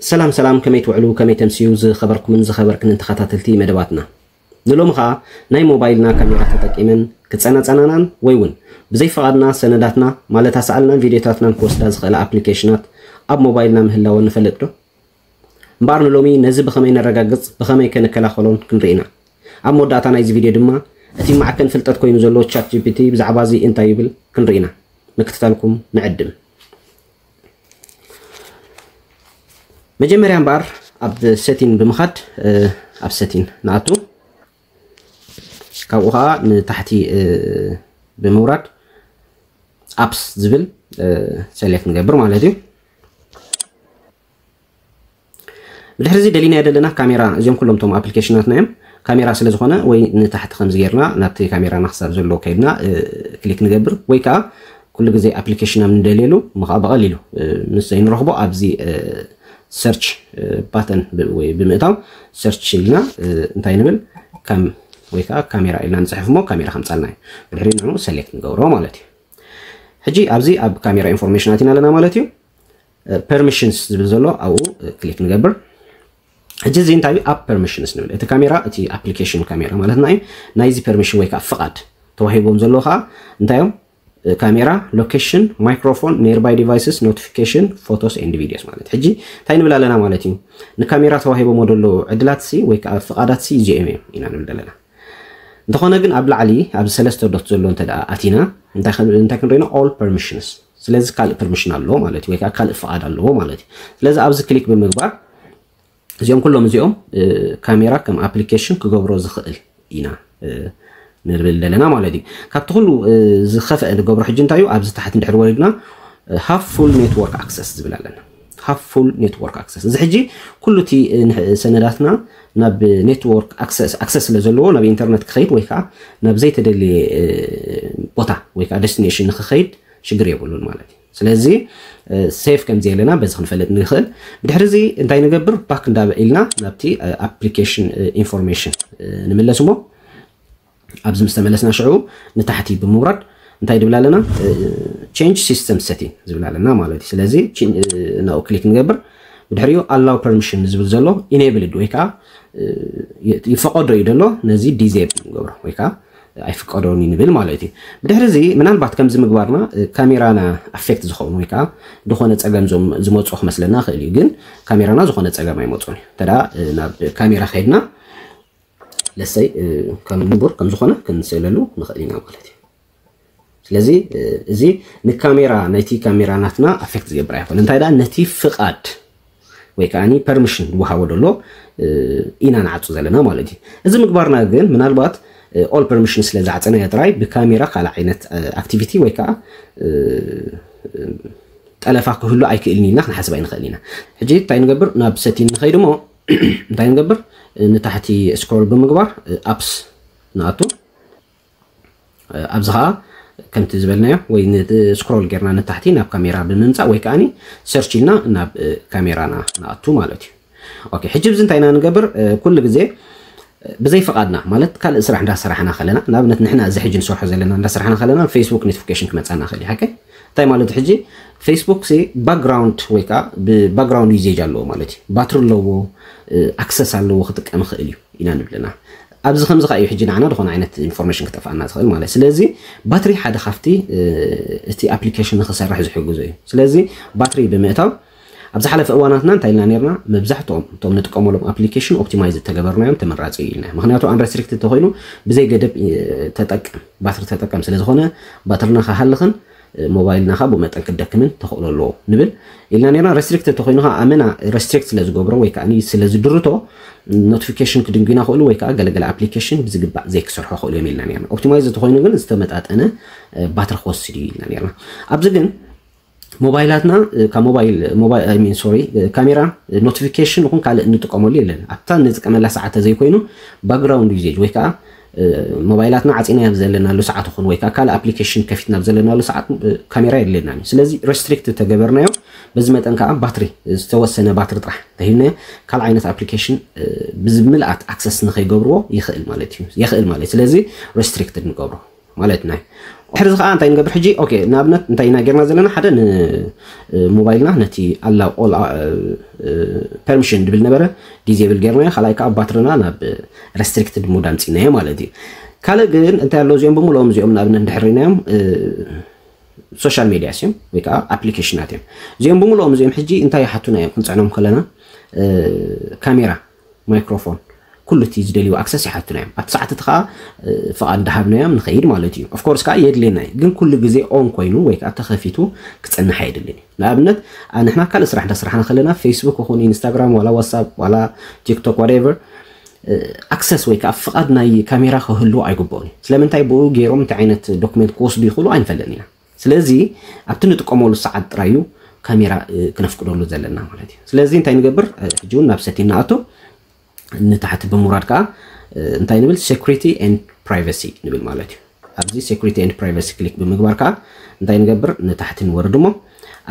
ሰላም ሰላም፣ ከመይ ትውዕሉ፣ ከመይ ተምስዩ ዝኸበርኩምን ዝኸበርክንን ተኸታተልቲ መደባትና። ንሎሚ ኸኣ ናይ ሞባይልና ካሜራ ተጠቂመን ክጸናጸናናን ወይ እውን ብዘይ ፍቓድና ሰነዳትና ማለት ኣሳእልናን ቪድዮታትናን ክወስዳ ዝኽእላ ኣፕሊኬሽናት ኣብ ሞባይልና ምህላወን ንፈልጥ ዶ? እምበኣር ንሎሚ ነዚ ብኸመይ ነረጋግጽ፣ ብኸመይ ከ ንከላኸሎን ክንርኢ ኢና። ኣብ መወዳእታ ናይዚ ቪድዮ ድማ እቲ ማዕከን ፍልጠት ኮይኑ ዘሎ ቻት ጂ ፒ ቲ ብዛዕባ እዚ እንታይ ይብል ክንርኢ ኢና። ምክትታልኩም ንዕድም። መጀመርያ እምበኣር ኣብ ሴቲን ብምኻድ ኣብ ሴቲን ንኣቱ፣ ካብኡ ኸዓ ንታሕቲ ብምውራድ ኣፕስ ዝብል ሰሌክት ንገብር ማለት እዩ። ብድሕሪ እዚ ደሊናዮ ዘለና ካሜራ፣ እዚኦም ኩሎም ቶም ኣፕሊኬሽናትና እዮም። ካሜራ ስለ ዝኾነ ወይ ንታሕቲ ከምዚ ጌርና ናብቲ ካሜራና ክሳብ ዘሎ ከይድና ክሊክ ንገብር፣ ወይ ከዓ ኩሉ ግዜ ኣፕሊኬሽን ኣብ ንደልየሉ እሞ ከዓ ብቐሊሉ ምስ ዘይንረኽቦ ኣብዚ ሰርች ባተን ወይ ብምእታው ሰርች ኢልና እንታይ ንብል፣ ከም ወይ ከዓ ካሜራ ኢልና ንፅሕፍ እሞ ካሜራ ከምፃልና እዩ። ብድሕሪ ንዕኡ ሰሌክት ንገብሮ ማለት እዩ። ሕጂ ኣብዚ ኣብ ካሜራ ኢንፎርሜሽን ኣቲና ኣለና ማለት እዩ። ፐርሚሽንስ ዝብል ዘሎ ኣብኡ ክሊክ ንገብር። ሕጂ እዚ እንታይ እዩ? ኣብ ፐርሚሽንስ ንብል። እቲ ካሜራ፣ እቲ ኣፕሊኬሽን ካሜራ ማለትና እዩ። ናይዚ ፐርሚሽን ወይ ከዓ ፍቓድ ተዋሂቦም ዘለዉ ከዓ እንታይ እዮም? ካሜራ፣ ሎኬሽን፣ ማይክሮፎን፣ ኔርባይ ዲቫይስስ፣ ኖቲፊኬሽን፣ ፎቶስ ኤንድ ቪዲዮስ ማለት። ሕጂ እንታይ ንብል ኣለና ማለት እዩ? ንካሜራ ተዋሂቦም ወደሎ ዕድላትሲ ወይ ከዓ ፍቓዳትሲ እዚኦም እዮም ኢና ንብል ዘለና። እንተኾነ ግን ኣብ ላዕሊ ኣብዚ ሰለስተ ዶት ዘሎ እንተ ደኣ ኣቲና እንታይ ከ-፣ እንታይ ክንርኢ ኢና? ኦል ፐርሚሽንስ። ስለዚ ካልእ ፐርሚሽን ኣለዎ ማለት እዩ፣ ወይ ከዓ ካልእ ፍቓድ ኣለዎ ማለት እዩ። ስለዚ ኣብዚ ክሊክ ብምግባር እዚኦም ኩሎም እዚኦም ካሜራ ከም ኣፕሊኬሽን ክገብሮ ዝኽእል ኢና ንብል ዘለና ማለት እዩ። ካብቲ ኩሉ ዝኸፍአ ንገብሮ ሕጂ እንታይ እዩ? ኣብዚ ታሕቲ እንድሕር ወሪድና ሃቭ ፉል ኔትወርክ ኣክሰስ ዝብል ኣለና። ሃቭ ፉል ኔትወርክ ኣክሰስ፣ እዚ ሕጂ ኩሉ እቲ ሰነዳትና ናብ ኔትወርክ ኣክሰስ ስለ ዘለዎ ናብ ኢንተርነት ክኸይድ ወይ ከዓ ናብ ዘይተደለየ ቦታ ወይ ከዓ ደስቲኔሽን ንክኸይድ ሽግር የብሉን ማለት እዩ። ስለዚ ሴቭ ከም ዘየለና በዚ ክንፈልጥ ንኽእል። ብድሕሪ እዚ እንታይ ንገብር? ባክ እንዳበ ኢልና ናብቲ ኣፕሊኬሽን ኢንፎርሜሽን ንምለስ እሞ ኣብዚ ምስ ተመለስና ሽዑ ንታሕቲ ብምውራድ እንታይ ዝብል ኣለና? ቼንጅ ሲስተም ሴቲንግ ዝብል ኣለና ማለት እዩ። ስለዚ ናብኡ ክሊክ ንገብር። ብድሕሪኡ ኣላው ፐርሚሽን ዝብል ዘሎ ኢኔብልድ ወይ ከዓ ይፈቐዶ እዩ ዘሎ፣ ነዚ ዲዜብል ንገብሮ ወይ ከዓ ኣይፍቀዶን እዩ ንብል ማለት እዩ። ብድሕሪ እዚ ምናልባት ከምዚ ምግባርና ካሜራና ኣፌክት ዝኸውን ወይ ከዓ ዝኾነ ፀገም ዝመፅኦ ክመስለና ይኽእል እዩ። ግን ካሜራና ዝኾነ ፀገም ኣይመፅኦን እዩ። እንተ ናብ ካሜራ ከይድና ለሰይ ከም ንቡር ከም ዝኾነ ክንስእለሉ ንኽእል ኢና ማለት እዩ። ስለዚ እዚ ንካሜራ፣ ነቲ ካሜራ ናትና ኣፌክት ዝገብር ኣይኮነ፣ እንታይ ደኣ ነቲ ፍቓድ ወይ ከዓ ፐርሚሽን ዝወሃቦ ዘሎ ኢና ንዓጹ ዘለና ማለት እዩ። እዚ ምግባርና ግን ምናልባት ኦል ፐርሚሽን ስለ ዝዓጸናዮ ጥራይ ብካሜራ ካልእ ዓይነት ኣክቲቪቲ ወይ ከዓ ጠለፋ ክህሉ ኣይክእልን ኢልና ክንሓስብ ኣይንኽእል ኢና። ሕጂ እንታይ ንገብር? ናብ ሴቲንግ ንኸይድ እሞ እንታይ ንገብር? ንታሕቲ ስክሮል ብምግባር ኣፕስ ንኣቱ። ኣብዚ ኸዓ ከምቲ ዝበልናዮ ወይ ስክሮል ጌርና ንታሕቲ ናብ ካሜራ ብምምፃእ ወይ ከዓ ሰርች ኢልና ናብ ካሜራና ንኣቱ ማለት እዩ። ኦኬ፣ ሕጂ ብዚ እንታይ ኢና ንገብር? ኩሉ ግዜ ብዘይ ፍቓድና ማለት ካልእ ስራሕ እንዳሰራሕና ከለና፣ ንኣብነት ንሕና እዚ ሕጂ ንሰርሖ ዘለና እንዳሰራሕና ከለና ፌስቡክ ኖቲፊኬሽን ክመፃና ይኽእል እዩ። ሓቀይ? እንታይ ማለት ሕጂ ፌስቡክ ሲ ባክግራውንድ ወይ ከዓ ብባክግራውንድ ዩዜጅ ኣለዎ ማለት እዩ። ባትሪ ኣለዎ፣ ኣክሰስ ኣለዎ፣ ክጥቀም ይኽእል እዩ ኢና ንብለና። ኣብዚ ከምዚ ከዓ እዩ ሕጂ ንዓና ዝኾነ ዓይነት ኢንፎርሜሽን ክጠፍኣና ዝኽእል ማለት። ስለዚ ባትሪ ሓደ ካብቲ እቲ ኣፕሊኬሽን ንክሰርሕ ዝሕግዞ እዩ። ስለዚ ባትሪ ብምእታው ኣብ ዝሓለፈ እዋናትና እንታይ ኢልና ነርና? መብዛሕትኦም እቶም ንጥቀመሎም ኣፕሊኬሽን ኦፕቲማይዝ ዝተገበርናዮም ተመራፂ እዩ ኢልና። ምክንያቱ ኣንረስትሪክትድ ተኮይኑ ብዘይ ገደብ ተጠቀም፣ ባትሪ ተጠቀም ስለ ዝኾነ ባትርና ክሃልኽን ሞባይልና ከዓ ብኡ መጠን ክደክምን ተኽእሎ ኣለዎ ንብል ኢልና ነርና። ረስትሪክትድ ተኮይኑ ከዓ ኣመና ረስትሪክት ስለ ዝገብሮ ወይ ከዓ ስለ ዝድርቶ ኖቲፊኬሽን ክድንጉና ክእሉ ወይ ከዓ ገለገለ ኣፕሊኬሽን ብዝግባእ ዘይክሰርሖ ክእሉ እዮም ኢልና ነርና። ኦፕቲማይዝ ተኮይኑ ግን ዝተመጣጠነ ባትሪ ክወስድ እዩ ኢልና ነርና። ኣብዚ ግን ሞባይላትና ካብ ሞባይል ሞባይል ኣይ ሚን ሶሪ ካሜራ ኖቲፊኬሽን ይኹን ካልእ እንጥቀመሉ የለን። ኣብታ እንጥቀመላ ሰዓት ተዘይኮይኑ ባክግራውንድ ዩዜጅ ወይ ከዓ ሞባይላትና ዓፂና ኣብ ዘለናሉ ሰዓት ይኹን ወይ ከዓ ካልእ ኣፕሊኬሽን ከፊትና ኣብ ዘለናሉ ሰዓት ካሜራ የድልየናን እዩ። ስለዚ ረስትሪክት ተገበርናዮ በዚ መጠን ከዓ ባትሪ ዝተወሰነ ባትሪ ጥራሕ ተሂብናዮ ካልእ ዓይነት ኣፕሊኬሽን ብዝምልኣት ኣክሰስ ንኸይገብርዎ ይኽእል ማለት እዩ፣ የኽእል ማለት እዩ። ስለዚ ረስትሪክትድ ንገብሮ ማለት ናይ ድሕሪ እዚ ከዓ እንታይ ንገብር ሕጂ? ኦኬ፣ ንኣብነት እንታይ ኢና ጌርና ዘለና? ሓደ ንሞባይልና ነቲ ኣላው ኦል ፐርሚሽን ድብል ነበረ፣ ዲዜብል ጌርናዮ። ካልኣይ ከዓ ባትርና ናብ ሬስትሪክትድ ሙድ ኣምፂናዮ ማለት እዩ። ካልእ ግን እንታይ ኣሎ? እዚኦም ብምልኦም እዚኦም ንኣብነት እንድሕር ርኢናዮም ሶሻል ሜድያ እዮም ወይ ከዓ ኣፕሊኬሽናት እዮም። እዚኦም ብምልኦም እዚኦም ሕጂ እንታይ ይሓቱና እዮም? ክንፅዕኖም ከለና ካሜራ፣ ማይክሮፎን፣ ኩሉ እቲ ዝደልዩ ኣክሰስ ይሓቱና እዮም። ኣብቲ ሰዓት እቲ ከዓ ፍቓድ እንዳሃብናዮም ንኸይድ ማለት እዩ። ኦፍኮርስ ከዓ የድልየና እዩ፣ ግን ኩሉ ግዜ ኦን ኮይኑ ወይ ከዓ ተኸፊቱ ክፀንሕ ኣይድልን እዩ። ንኣብነት ንሕና ካልእ ስራሕ እንዳስራሕና ከለና ፌስቡክ ይኹን ኢንስታግራም ዋላ ዋትሳፕ ዋላ ቲክቶክ ዋቴቨር ኣክሰስ ወይ ከዓ ፍቓድ ናይ ካሜራ ክህልዎ ኣይግብኦን እዩ። ስለምንታይ? ብኡ ገይሮም እንታይ ዓይነት ዶክመንት ክወስዱ ይኽእሉ ኣይንፈልጥን ኢና። ስለዚ ኣብቲ ንጥቀመሉ ሰዓት ጥራይ እዩ ካሜራ ክነፍቅደሉ ዘለና ማለት እዩ። ስለዚ እንታይ ንገብር? ሕጂ እውን ናብ ሰቲን ንኣቱ፣ ንታሕቲ ብምውራድ ከዓ እንታይ ንብል? ሴኩሪቲ ኤንድ ፕራይቨሲ ንብል ማለት እዩ። ኣብዚ ሴኩሪቲ ኤንድ ፕራይቨሲ ክሊክ ብምግባር ከዓ እንታይ ንገብር? ንታሕቲ ንወርድ እሞ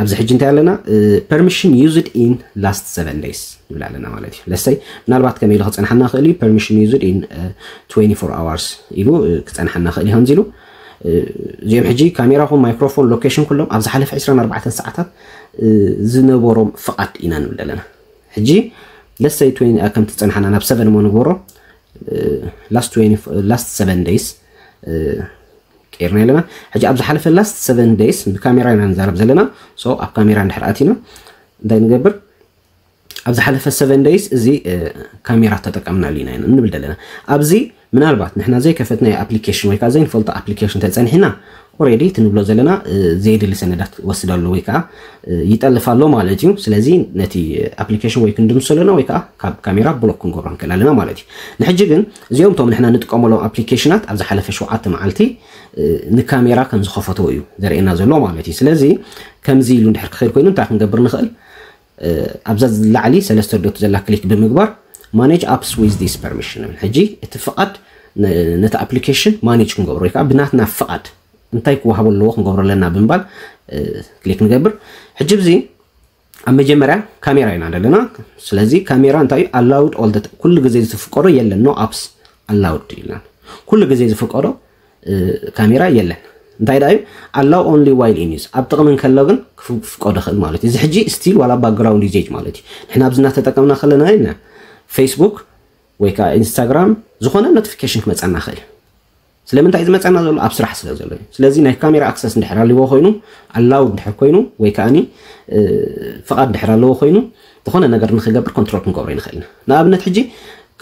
ኣብዚ ሕጂ እንታይ ኣለና? Permission used in last seven days ንብል ኣለና ማለት እዩ። ለሰይ ምናልባት ከመይ ኢሉ ክፀንሓና ክእል እዩ? Permission used in twenty-four hours ኢሉ ክፀንሓና ክእል እዩ ከምዚ ኢሉ። እዚኦም ሕጂ ካሜራኹም፣ ማይክሮፎን፣ ሎኬሽን ኩሎም ኣብ ዝሓለፈ ዕስራን ኣርባዕተን ሰዓታት ዝነበሮም ፍቓድ ኢና ንብል ዘለና። ሕጂ ለሰይ ከምቲ ፀንሓና ናብ ሰቨን እሞ ንግበሮ። ላስት ሰቨን ደይስ ቀይርና ኣለና። ሕጂ ኣብ ዝሓለፈ ላስት ሰቨን ደይስ ብካሜራ ኢና ንዛረብ ዘለና። ሶ ኣብ ካሜራ እንድሕር ኣቲና እንታይ ንገብር? ኣብ ዝሓለፈ ሰቨን ደይስ እዚ ካሜራ ተጠቀምናሉ ኢና ንብል ዘለና። ኣብዚ ምናልባት ንሕና ዘይከፈትናዮ ኣፕሊኬሽን ወይ ከዓ ዘይንፈልጦ ኣፕሊኬሽን ተፀኒሕና ኦሬዲ እቲ ንብሎ ዘለና ዘየድሊ ሰነዳት ወስድ ኣሎ ወይ ከዓ ይጠልፍ ኣሎ ማለት እዩ። ስለዚ ነቲ ኣፕሊኬሽን ወይ ክንድምስሶ ኣለና ወይ ከዓ ካብ ካሜራ ብሎክ ክንገብሮ ንክእል ኣለና ማለት እዩ። ንሕጂ ግን እዚኦም እቶም ንሕና ንጥቀመሎም ኣፕሊኬሽናት ኣብ ዝሓለፈ ሸውዓተ መዓልቲ ንካሜራ ከም ዝኸፈትዎ እዩ ዘርእየና ዘሎ ማለት እዩ። ስለዚ ከምዚ ኢሉ እንድሕር ክኸይድ ኮይኑ እንታይ ክንገብር ንኽእል? ኣብዛ ላዕሊ ሰለስተ ዶት ዘላ ክሊክ ብምግባር ማኔጅ ኣፕስ ዊዝ ዲስ ፐርሚሽን ንብል። ሕጂ እቲ ፍቓድ ነቲ ኣፕሊኬሽን ማኔጅ ክንገብሮ ወይ ከዓ ብናትና ፍቓድ እንታይ ክወሃቦ ኣለዎ ክንገብሮ ኣለና ብምባል ክሊክ ንገብር። ሕጂ እዚ ኣብ መጀመርያ ካሜራ ኢና ዘለና። ስለዚ ካሜራ እንታይ ኣላውድ ኦል ኩሉ ግዜ ዝፍቀዶ የለን፣ ኖ ኣፕስ ኣላውድ ኢልና ኩሉ ግዜ ዝፍቀዶ ካሜራ የለን። እንታይ ደኣ እዩ ኣላው ኦንሊ ዋይል ኢን ዩዝ፣ ኣብ ጥቕሚ እንከሎ ግን ክፍቀዶ ክእል ማለት እዩ። እዚ ሕጂ ስቲል ዋላ ባክግራውንድ ዩዜጅ ማለት እዩ። ንሕና ኣብዚ እናተጠቀምና ከለና ኢልና ፌስቡክ ወይ ከዓ ኢንስታግራም ዝኾነ ኖቲፊኬሽን ክመፀና ክእል እዩ። ስለምንታይ እዩ ዝመፀና ዘሎ? ኣብ ስራሕ ስለ ዘሎ እዩ። ስለዚ ናይ ካሜራ ኣክሰስ እንድሕር ኣለዎ ኮይኑ ኣላውድ እንድሕር ኮይኑ ወይ ከዓኒ ፍቓድ እንድሕር ኣለዎ ኮይኑ ዝኾነ ነገር ንክገብር ኮንትሮል ክንገብሮ ይንኽእል ኢና። ንኣብነት ሕጂ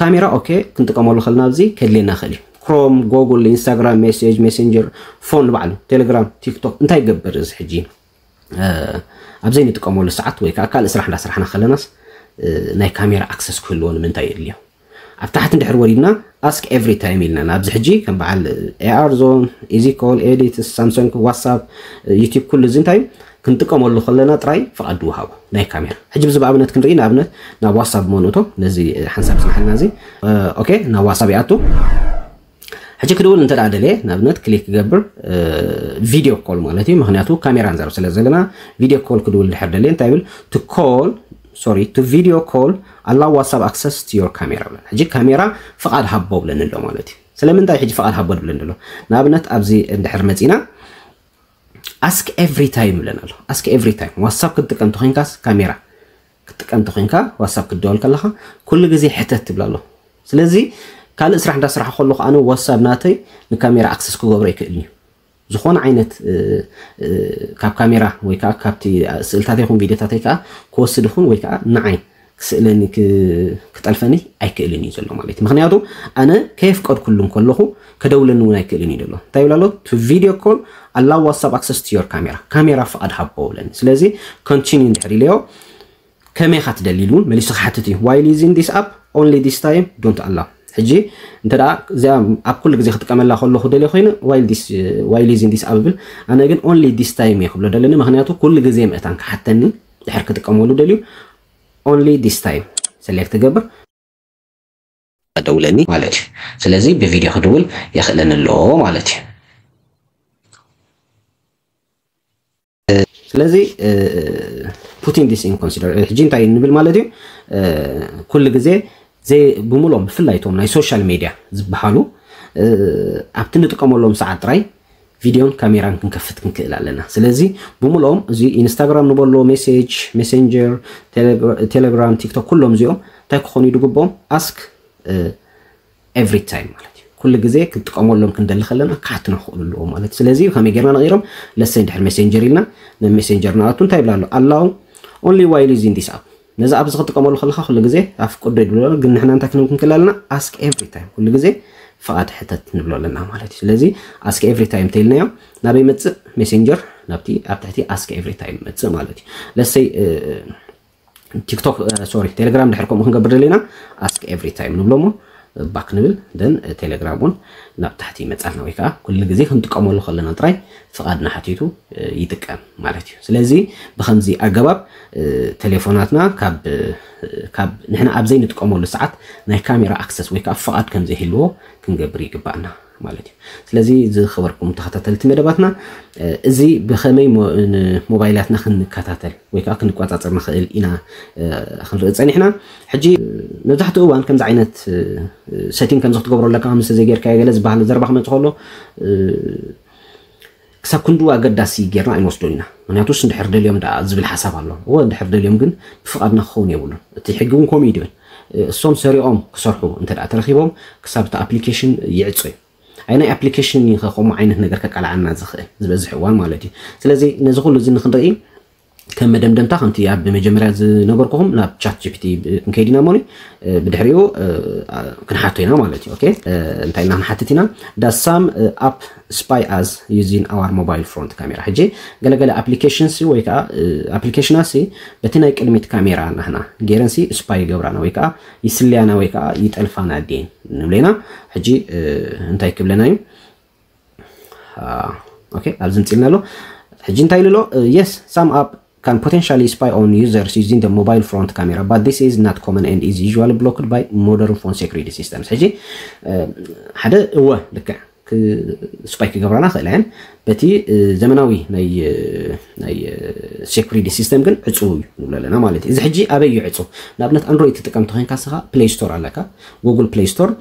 ካሜራ ኦኬ ክንጥቀመሉ ከለና ኣብዚ ከድልየና ክእል እዩ። ክሮም፣ ጎግል፣ ኢንስታግራም፣ ሜሴጅ፣ ሜሴንጀር፣ ፎን ባዕሉ ቴሌግራም፣ ቲክቶክ እንታይ ይገብር እዚ ሕጂ ኣብ ዘይንጥቀመሉ ሰዓት ወይ ከዓ ካልእ ስራሕ እንዳስራሕና ከለናስ ናይ ካሜራ ኣክሰስ ክህልዎ ንምንታይ የድልዮ? ኣብ ታሕቲ እንድሕር ወሪድና ኣስክ ኤቭሪ ታይም ኢልና ኣብዚ ሕጂ ከም በዓል ኤኣር ዞን፣ ኢዚ ኮል፣ ኤዲት፣ ሳምሰንግ፣ ዋትሳፕ፣ ዩቲብ ኩሉ እዚ እንታይ ክንጥቀመሉ ከለና ጥራይ ፍቓድ ድወሃቦ ናይ ካሜራ። ሕጂ ብዚ ብኣብነት ክንርኢ ንኣብነት ናብ ዋትሳፕ መንእቶ ነዚ ሓንሳብ ዝመሓልና እዚ ኦኬ ናብ ዋትሳፕ ይኣቱ። ሕጂ ክድውል እንተ ደኣ ደልየ ንኣብነት ክሊክ ክገብር ቪድዮ ኮል ማለት እዩ። ምክንያቱ ካሜራ ንዛረብ ስለ ዘለና ቪድዮ ኮል ክድውል ድሕር ደልየ እንታይ ይብል to call sorry to video call allow WhatsApp access to your camera ብለን። ሕጂ ካሜራ ፍቓድ ሃቦ ብለን ኣሎ ማለት እዩ። ስለምንታይ ሕጂ ፍቓድ ሃቦ ድብለን ዘሎ? ንኣብነት ኣብዚ እንድሕር መፂና ask every time ብለን ኣሎ። Ask every time ዋትሳፕ ክትጥቀም ተኮይንካስ ካሜራ ክትጥቀም ተኮይንካ ዋትሳፕ ክትደወል ከለካ ኩሉ ግዜ ሕተት ትብል ኣሎ። ስለዚ ካልእ ስራሕ እንዳስራሕ ከለኩ ኣነ ዋትሳፕ ናተይ ንካሜራ ኣክሰስ ክገብሮ ኣይክእልን እዩ። ዝኾነ ዓይነት ካብ ካሜራ ወይ ከዓ ካብቲ ስእልታት ይኹን ቪዲዮታተይ ከዓ ክወስድ ይኹን ወይ ከዓ ንዓይ ክስእለኒ ክጠልፈኒ ኣይክእልን እዩ ዘሎ ማለት እዩ። ምክንያቱ ኣነ ከየፍቀድኩሉ ከለኹ ከደውለኒ እውን ኣይክእልን እዩ ዘሎ። እንታይ ይብል ኣሎ? To video call allow WhatsApp access to your camera ካሜራ ፍቓድ ሃቦ ብለኒ። ስለዚ ኮንቲኒ እንድሕር ኢለዮ ከመይ ኢኻ ትደሊ ኢሉ እውን መሊሱ ክሓትት እዩ። While using this app only this time don't allow። ሕጂ እንተ ደኣ እዚኣ ኣብ ኩሉ ግዜ ክጥቀመላ ከለኹ ደልየ ኮይኑ while using this app ብል ኣነ ግን only this time እየ ክብሎ ደለኒ። ምክንያቱ ኩሉ ግዜ ምእታን ክሓተኒ ድሕር ክጥቀመሉ ደልዩ only this time ሰሌክት ገብር ደውለኒ ማለት እዩ። ስለዚ ብቪድዮ ክድውል የኽእለኒ ኣሎ ማለት እዩ። ስለዚ putting this in consider ሕጂ እንታይ ንብል ማለት እዩ? ኩሉ ግዜ ብምሎም ብፍላይ እቶም ናይ ሶሻል ሜድያ ዝበሃሉ ኣብቲ ንጥቀመሎም ሰዓት ጥራይ ቪድዮን ካሜራን ክንከፍት ክንክእል ኣለና። ስለዚ ብምልኦም እዚ ኢንስታግራም ንበሎ፣ ሜሴጅ፣ ሜሴንጀር፣ ቴሌግራም፣ ቲክቶክ፣ ኩሎም እዚኦም እንታይ ክኾኑ ይድግቦም? ኣስክ ኤቭሪ ታይም ማለት እዩ። ኩሉ ግዜ ክንጥቀመሎም ክንደሊ ከለና ክሓትና ክኽእሉ ኣለዎ ማለት እዩ። ስለዚ ከመይ ጌርና ነቕይሮም? ለሰይ እንድሕር ሜሴንጀር ኢልና፣ ናብ ሜሴንጀር ንኣቱ እንታይ ይብላ ኣሎ? ኣላው ኦንሊ ዋይል ዩዚንግ ዲስ ኣፕ። ነዚ ኣብዚ ክትጥቀመሉ ከለካ ኩሉ ግዜ ኣፍቅዶ ይብሎ፣ ግን ንሕና እንታይ ክንብል ክንክእል ኣለና? ኣስክ ኤቭሪ ታይም፣ ኩሉ ግዜ ፍቓድ ሕተት ንብሎ ኣለና ማለት እዩ። ስለዚ ኣስክ ኤቭሪ ታይም ተይልናዮ ናበይ መጽእ? ሜሴንጀር ናብቲ ኣብ ትሕቲ ኣስክ ኤቭሪ ታይም መጽእ ማለት እዩ። ለሰይ ቲክቶክ፣ ሶሪ፣ ቴሌግራም ድሕር ከምኡ ክንገብር ደሊና ኣስክ ኤቭሪ ታይም ንብሎ እሞ ባክ ንብል፣ ደን ቴሌግራም እውን ናብ ታሕቲ ይመጻልና፣ ወይ ከዓ ኩሉ ግዜ ክንጥቀመሉ ከለና ጥራይ ፍቓድና ሓቲቱ ይጥቀም ማለት እዩ። ስለዚ ብኸምዚ ኣገባብ ቴሌፎናትና ካብ ካብ ንሕና ኣብ ዘይንጥቀመሉ ሰዓት ናይ ካሜራ ኣክሰስ ወይ ከዓ ፍቓድ ከም ዘይህልዎ ክንገብር ይግባኣና ማለት እዩ። ስለዚ ዝኸበርኩም ተኸታተልቲ መደባትና፣ እዚ ብኸመይ ሞ- ን- ሞባይላትና ክንከታተል ወይ ከዓ ክንቆጻጸር ንኽእል ኢና ክንርኢ ጸኒሕና። ሕጂ መብዛሕትኡ እዋን ከምዚ ዓይነት ሰቲንግ ከምዚ ክትገብሮ ኣለካ፣ ምስ ዘይጌርካዮ ገለ ዝበሃል ዘረባ ክመጽእ ከሎ ክሳብ ክንድኡ ኣገዳሲ ጌርና ኣይንወስዶን ኢና። ምክንያቱስ እንድሕር ደልዮም ደኣ ዝብል ሓሳብ ኣሎ። እወ እንድሕር ደልዮም ግን ብፍቓድና ክኸውን የብሉን። እቲ ሕጊ እውን ከምኡ እዩ ድብል። እሶም ሰሪቖም ክሰርሑ እንተ ደኣ ተረኺቦም ክሳብ እቲ ኣፕሊኬሽን ይዕጾ እዩ። ኣይ ናይ ኣፕሊኬሽን እዩ ከምኡ ዓይነት ነገር ከቃልዓና ዝኽእል ዝበዝሕ እዋን ማለት እዩ። ስለዚ ነዚ ኩሉ እዚ ንክንርኢ ከም መደምደምታ ከምቲ ኣብ መጀመርያ ዝነገርኩኹም ናብ ቻት ጂፒቲ ክንከይድ ኢና እሞኒ ብድሕሪኡ ክንሓቶ ኢና ማለት እዩ። ኦኬ እንታይ ኢልና ክንሓትት ኢና? Does some app spy us using our mobile front camera? ሕጂ ገለገለ ኣፕሊኬሽንስ ወይ ከዓ ኣፕሊኬሽናሲ በቲ ናይ ቅድሚት ካሜራ ናህና ገይረንሲ ስፓይ ይገብራና ወይ ከዓ ይስልያና ወይ ከዓ ይጠልፋና ድየን ንብለና። ሕጂ እንታይ ክብለና እዩ? ኦኬ ኣብዚ ምፅልና ኣሎ። ሕጂ እንታይ ኢሉ ኣሎ? Yes, some app can potentially spy on users using the mobile front camera, but this is not common and is usually blocked by modern phone security systems። ሕጂ ሓደ እወ ልክዕ ስፓይ ክገብራና ክእላ እየን። በቲ ዘመናዊ ናይ ናይ ሴኩሪቲ ሲስተም ግን ዕፁው እዩ ንብሎ ኣለና ማለት እዩ። እዚ ሕጂ ኣበይ እዩ ዕፁው? ንኣብነት ኣንድሮይድ ትጥቀም ተኮይንካ ስኻ ፕሌይ ስቶር ኣለካ፣ ጉግል ፕሌይ ስቶር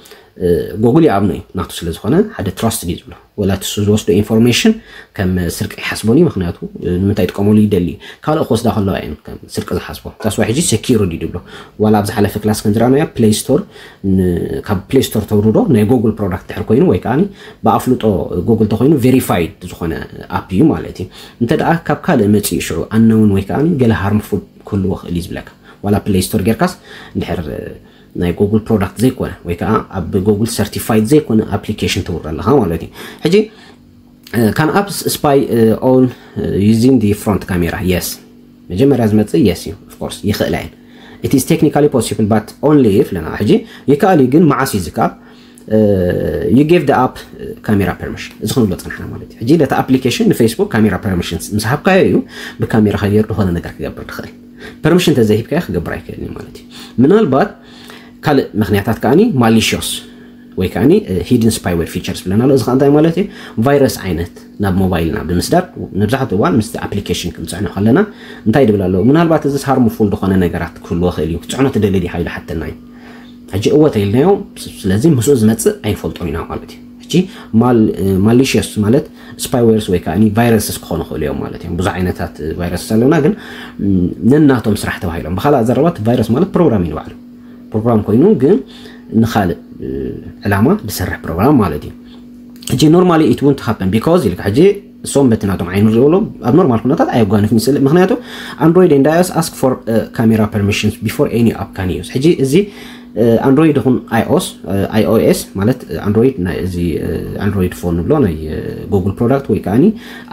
ጉግል ይኣምኖ እዩ ናቱ ስለ ዝኾነ ሓደ ትራስት ድዩ ዝብሎ ወላ ትሱ ዝወስዶ ኢንፎርሜሽን ከም ስርቂ ይሓስቦን እዩ። ምክንያቱ ንምንታይ ይጥቀመሉ ይደሊ ካልኦ ክወስዳ ከለዋ እየን ከም ስርቂ ዝሓስቦ። ታስዋ ሕጂ ሴኪሪቲ ድብሎ ዋላ ኣብ ዝሓለፈ ክላስ ከም ዝረኣናዮ ፕሌይ ስቶር ካብ ፕሌይ ስቶር ተውርዶ ናይ ጉግል ፕሮዳክት ድሕር ኮይኑ ወይ ከዓ ብኣፍልጦ ጉግል ተኮይኑ ቬሪፋይድ ዝኾነ ኣፕ እዩ ማለት እዩ። እንተ ደኣ ካብ ካልእ መፅኡ ሽዑ ኣነውን ወይ ከዓ ገለ ሃርምፉል ክህልዎ ክእል እዩ ዝብለካ። ዋላ ፕሌይ ስቶር ጌርካስ እንድሕር ናይ ጉግል ፕሮዳክት ዘይኮነ ወይ ከዓ ኣብ ጉግል ሰርቲፋይድ ዘይኮነ ኣፕሊኬሽን ተውርድ ኣለካ ማለት እዩ። ሕጂ ካን ኣፕስ ስፓይ ኦን ዩዚንግ ዲ ፍሮንት ካሜራ? የስ መጀመርያ ዝመፅእ የስ እዩ። ኦፍኮርስ ይኽእላ እየን። It is technically possible but only if ለና ሕጂ ይከኣል እዩ ግን መዓስ እዩ ዝከኣል? You gave the app camera permission እዚ ክንብሎ ፀናሕና ማለት እዩ። ሕጂ ነቲ ኣፕሊኬሽን ንፌስቡክ ካሜራ ፐርሚሽን ምስ ሃብካዮ እዩ ብካሜራ ከየር ዝኾነ ነገር ክገብር ትኽእል። ፐርሚሽን ተዘይሂብካዮ ክገብር ኣይክእልን እዩ ማለት እዩ። ምናልባት ካልእ ምክንያታት ከዓኒ ማሊሽዮስ ወይ ከዓኒ ሂድን ስፓይዌር ፊቸርስ ብለና ኣሎ። እዚ ከዓ እንታይ ማለት እዩ? ቫይረስ ዓይነት ናብ ሞባይልና ብምስዳድ መብዛሕትኡ እዋን ምስቲ ኣፕሊኬሽን ክንፅዕኖ ከለና እንታይ ድብል ኣለዎ? ምናልባት እዚ ሃርምፉል ዝኾነ ነገራት ክህልዎ ክእል እዩ ክትፅዕኖ ትደሊ ዲኻ ኢሉ ሓተና እዩ። ሕጂ እወ ተይልናዮ ስለዚ ምስኡ ዝመፅእ ኣይንፈልጦን ኢና ማለት እዩ። ሕጂ ማሊሽየስ ማለት ስፓይዌርስ ወይ ከዓ ቫይረስስ ክኾኑ ክእሉ እዮም ማለት እዮም። ብዙሕ ዓይነታት ቫይረስስ ኣለና ግን ነናቶም ስራሕ ተባሂሎም ብካልእ ዘረባት ቫይረስ ማለት ፕሮግራም እዩ ንባዕሉ ፕሮግራም ኮይኑ ግን ንካልእ ዕላማ ዝሰርሕ ፕሮግራም ማለት እዩ። ሕጂ normally it won't happen because ኢልካ ሕጂ እሶም በቲ ናቶም ዓይኑ ዝብሎ ኣብ ኖርማል ኩነታት ኣየጓንፍ ምስል ምክንያቱ Android and iOS ask for camera permissions before any app can use። ሕጂ እዚ ኣንድሮይድ ይኹን iOS ማለት ኣንድሮይድ ናይ እዚ ኣንድሮይድ ፎን ንብሎ ናይ ጉግል ፕሮዳክት ወይ ከዓኒ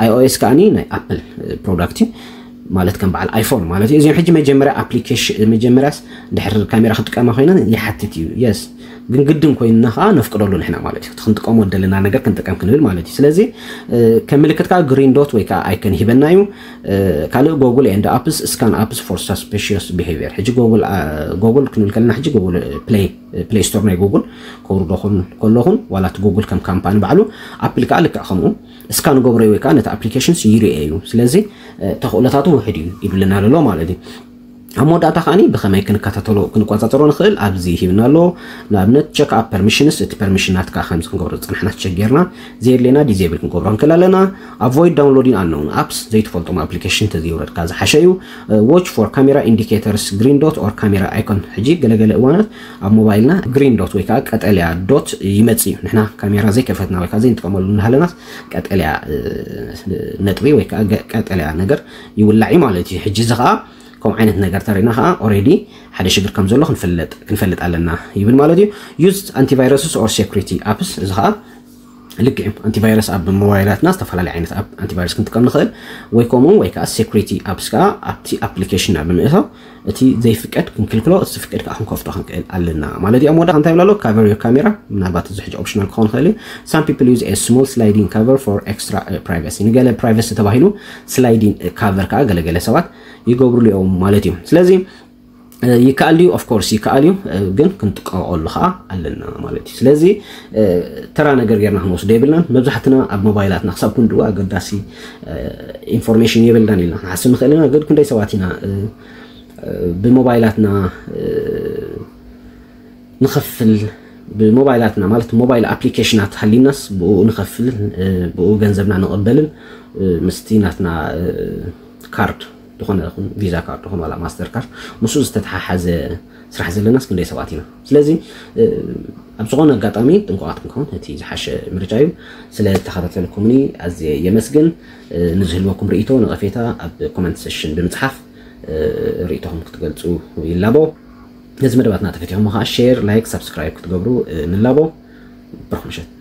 iOS ከዓኒ ናይ ኣፕል ፕሮዳክት እዩ ማለት ከም በዓል ኣይፎን ማለት እዩ። እዚኦም ሕጂ መጀመርያ ኣፕሊኬሽን መጀመርያስ ድሕር ካሜራ ክጥቀማ ኮይነን ይሓትት እዩ። የስ ግን ግድን ኮይንና ከዓ ነፍቅደሉ ንሕና ማለት እዩ። ክንጥቀሞ ደለና ነገር ክንጥቀም ክንብል ማለት እዩ። ስለዚ ከም ምልክት ከዓ ግሪን ዶት ወይ ከዓ ኣይከን ሂበና እዩ። ካልእ Google and apps scan apps for suspicious behavior። ሕጂ ጉግል ክንብል ከለና ሕጂ ጉግል ፕሌይ ፕሌይ ስቶር ናይ ጉግል ከውርዶ ከለኹን ዋላ እቲ ጉግል ከም ካምፓኒ ባዕሉ ኣፕል ከዓ ልክዕ ከምኡ ስካን ገብሮ ወይ ከዓ ነቲ ኣፕሊኬሽንስ ይርኤ እዩ። ስለዚ ተኽእሎታቱ ውሕድ እዩ ይብልና ኣሎ ማለት እዩ። ኣብ መወዳእታ ከዓኒ ብኸመይ ክንከታተሎ ክንቆጻጸሮ ንኽእል ኣብዚ ሂብና ኣሎ። ንኣብነት check app permissions፣ እቲ permission ናትካ ከምዚ ክንገብሮ ዝጸናሕና ተሸጊርና፣ ዘየድልየና disable ክንገብሮ ንኽእል ኣለና። Avoid downloading unknown apps፣ ዘይትፈልጦም application ተዘይውረድካ ዝሓሸ እዩ። Watch for camera indicators, green dot or camera icon። ሕጂ ገለገለ እዋናት ኣብ ሞባይልና green dot ወይ ከዓ ቀጠልያ dot ይመጽእ እዩ። ንሕና ካሜራ ዘይከፈትና ወይ ከዓ ዘይንጥቀመሉ እናሃለናስ ቀጠልያ ነጥቢ ወይ ከዓ ቀጠልያ ነገር ይውላዕ እዩ ማለት እዩ። ሕጂ እዚ ከዓ ከምኡ ዓይነት ነገር ተሪና ከዓ already ሓደ ሽግር ከም ዘሎ ክንፈልጥ ኣለና ይብል ማለት እዩ። Use antiviruses or security apps፣ እዚ ከዓ ልክዕ እዩ። ኣንቲቫይረስ ኣብ ሞባይላትና ዝተፈላለዩ ዓይነት ኣንቲቫይረስ ክንጥቀም ንኽእል ወይ ከምኡ ወይ ከዓ security apps ከዓ ኣብቲ application ና ብምእታው እቲ ዘይፍቀድ ክንክልክሎ፣ እቲ ዝፍቀድ ከዓ ክንከፍቶ ክንክእል ኣለና ማለት እዩ። ኣብ መወዳእታ እንታይ ይብላ ኣሎ? Cover your camera፣ ምናልባት እዚ ሕጂ optional ክኸውን ይኽእል እዩ። Some people use a small sliding cover for extra privacy፣ ንገለ privacy ተባሂሉ sliding cover ከዓ ገለገለ ሰባት ይገብሩሉ እዮም ማለት እዩ። ስለዚ ይከኣል ድዩ? Of course ይከኣል እዩ፣ ግን ክንጥቀቐሉ ከዓ ኣለና ማለት እዩ። ስለዚ ተራ ነገር ጌርና ክንወስዶ የብልናን። መብዛሕትና ኣብ ሞባይላትና ክሳብ ክንድኡ ኣገዳሲ ኢንፎርሜሽን የብልናን ኢልና ክንሓስብ ንኽእል ኢና። ግን ክንደይ ሰባት ኢና ብሞባይላትና ንኸፍል፣ ብሞባይላትና ማለት ሞባይል ኣፕሊኬሽናት ሃሊናስ ብኡ ንኸፍልን ብኡ ገንዘብና ንቕበልን ምስቲ ናትና ካርድ ዝኾነ ይኹን ቪዛ ካርድ ይኹን ዋላ ማስተር ካርድ ምስኡ ዝተተሓሓዘ ስራሕ ዘለናስ ክንደይ ሰባት ኢና? ስለዚ ኣብ ዝኾነ ኣጋጣሚ ጥንቁቓት ክንከውን እቲ ዝሓሸ ምርጫ እዩ። ስለ ተኸታተልኩምኒ ኣዝየ የመስግን። ንዝህልወኩም ርእይቶ ነቐፌታ ኣብ ኮመንት ሴሽን ብምጽሓፍ ርእይቶኹም ክትገልጹ ይላቦ። ነዚ መደባትና ተፈቲኹም ከዓ share፣ like፣ subscribe ክትገብሩ ንላቦ። ብሩኽ ምሸት።